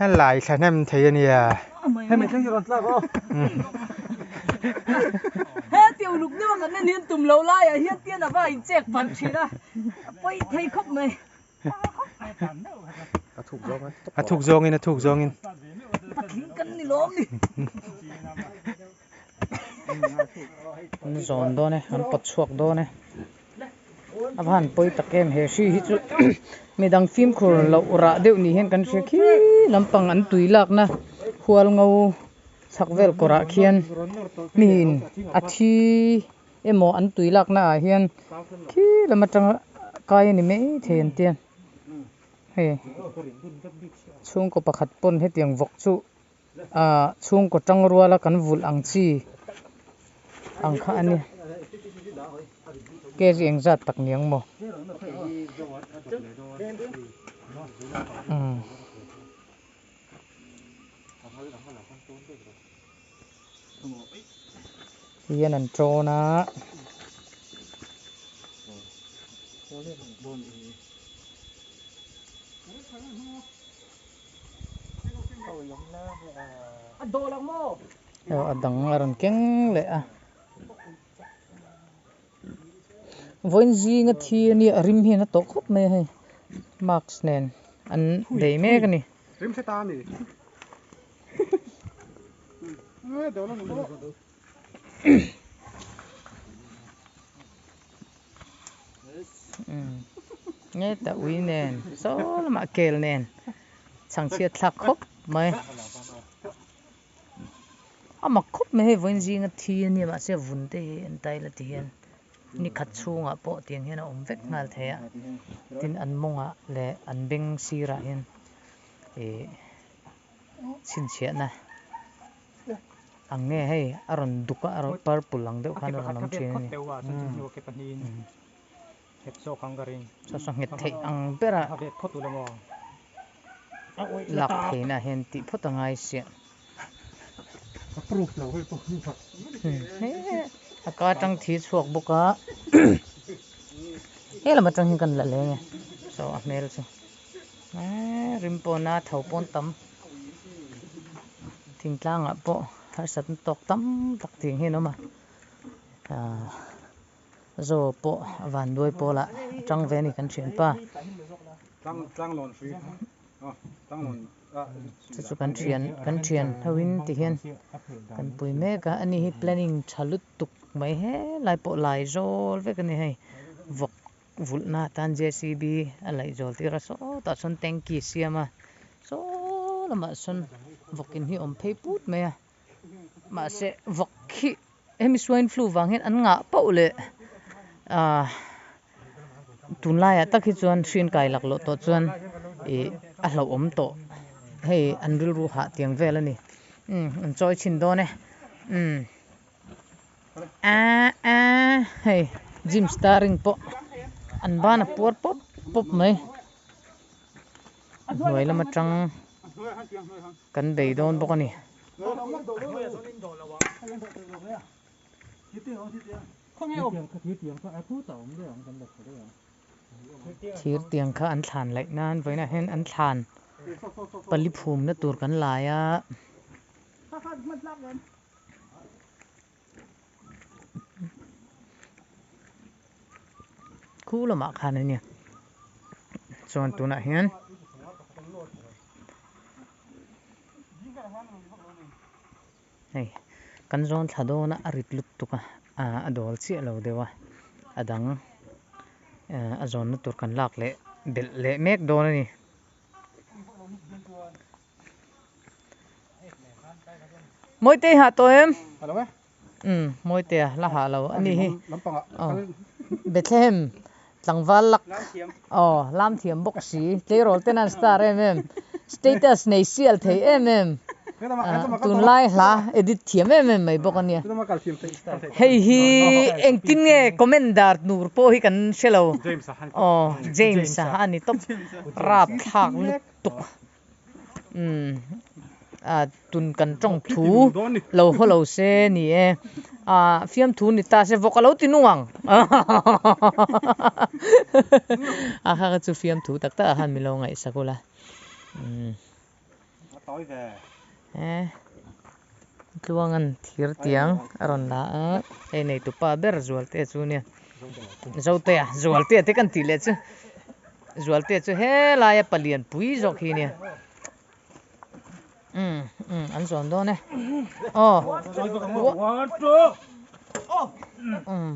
A lai thla hnem thei a nia. Hemi thleng hi rawn tlak aw. He ti uluk deuh a kan en hian tum loh laiah hian tian a va inchek palh thin a, a pawi thei khawp mai. A thuk zawngin a thuk zawngin. Patling kan ni lawm ni. An zawn dawn e, an pawt chhuak dawn e. A va han pawi tak em he hri hi chu midang fimkhur loh rah deuh ni hian kan hria khi lampang an tui lakna hual ngo chhak vel kawrah khian miin a thi emaw an tui lakna ah hian khi lam atanga kai a ni mai thei an tia hei chhungkaw pakhat pawn hetiang vawk chu ah chhungkaw tang ruala kan vulh ang chi ang kha a ni kg engzat tak ni ang maw umm. Hian an tawn a. Aw a dang a rawn keng leh a. Vawiin zinga thi a nia a rim hian a tawh khawp mai a hei mask nen an bei mek a ni. Nge ta ui nen saw lamah kel nen chhangchhiat thlak khawp mai a mak khawp mai hei vawiin zinga thi a nia mahse vun te hi an tai la ti hian ni khat chhungah pawh tiang hian a awm vek nghal thei a tin an mawngah leh an beng sirah hian ih chhinchhiahna ang nge hei a rawn duk a a rawn purple ang deuh khan a rawn awm thin a ni saw saw nghet theih ang ber a lak theihna hian tih phawt a ngai siah a ka atang thi chhuak bawk a helam atang hian kan la leng e saw a hmel chu. Eee rim pawna tho pawn tam thingtlangah pawh harsatna tawk tam tak tih hi an awm a ahh zaw pawh a vanduai pawlah a tang ve a ni kan thianpa chu chu kan thian kan thian ho in ti hian kan pui mek a ani hi planning tha lutuk mai helai pawh lai zawl vek a ni hei vawk. Vulhna atan JCB a laih zawl tir a sawtah sawn tanky a siam a saw lamah sawn vawk in hi a awm phei put mai a mahse vawk hi hemi swine flu vang hian an ngah pauh leh ahh tunlaiah tak hi chuan hrian kai laklawh tawh chuan ih a hlauhawm tawh hei an rilru hah tiang vel a ni umm an chawi chhin dawn e umm. Aaa aaa hei gym starring pawh an ban a puar pawp pawp mai hnuai lam atang kan bei dawn bawk a ni. Thir tiang kha an thlan laih nan vawiinah hian an thlan pali phumna tur kan lai a. Khu lamah khan a nia chuan tunah hian hei kan zawn thla dawn a a rit lutuk a a dawl chiah lo deuh a a dang a zawnna tur kan lak leh belh leh mek dawn a ni. Mawitei hah tawh em? Umm Mawitea la hah lo a ni hi. Aw Bethlehem tlangval lak aw lam thiam bawk si tleirawl ten an star em em status nei sial thei em em tunlai hla edit thiam em em mai bawk a nia. Hei hi engtin nge comment dar tur pawh hi kan hre lo. Aw James a a ni tawp rapthlak lutuk. Umm. Ah tun kan tawng thu lo haw lo se ni e. Ah fiamthu ni ta se vawk a lo ti nung ang. A kha kha chu fiamthu tak tak ah khan min lo ngaihsak ula. Umm. Eh Tluangan thir tiang a rawn la a hei nei tupa ber Zualtea chu nia Zotea Zualtea te kan tih leh chu Zualtea chu helaia palian pui zawk hi nia umm umm an zawn dawn e aw umm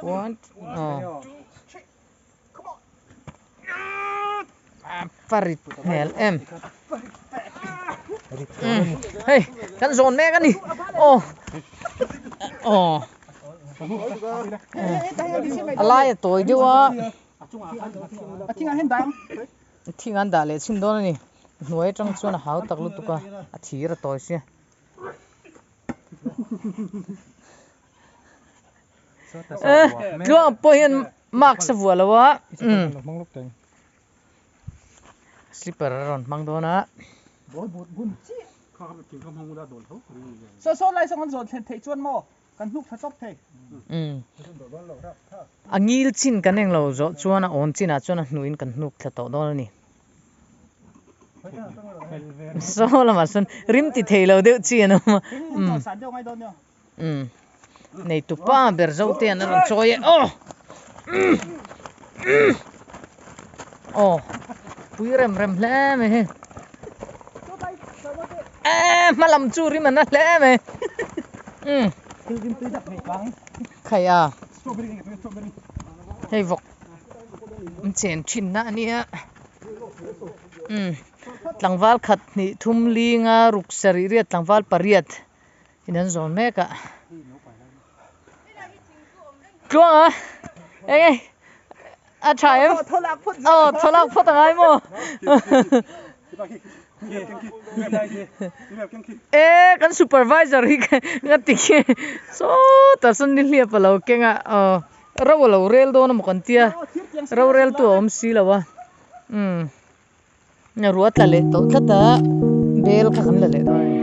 one aw. A rit hmel em hei kan zawn mek a ni aw aw a lai a tawi deuh a thing an dah leh chhin dawn a ni hnuai atang chuan a hau tak lutuk a a thir a tawi sia. Tluang pawh hian mask a vuah lo a slipper a rawn hmang dawn a. A ngil chin kan englo zawh chuan a awn chinah chuan a hnuhin kan hnuk thla tawh dawn a ni. Saw lamah sawn rim ti thei lo deuh chi an awm a. Umm neitu pa ber zo te an rawn chawi e aw umm umm aw pui rem rem hle mai hei eh hma lam chu rim an a hle mai umm khai a hei vawk an chen thin na a nia umm tlangval khat hnih thum linga ruk sarih riat tlangval pariat. In an zawn mek a tluang a eng e a tha em aw thawlak phawt a ngai maw e kan supervisor hi nga ti khi sawtah sawn nihliap a lo keng a aw ro a lo rel dawn a maw kan tia rorel tu a awm si lo a umm. Ruah tla leh tawh tlat a bel kha kan la leh dawn a ni.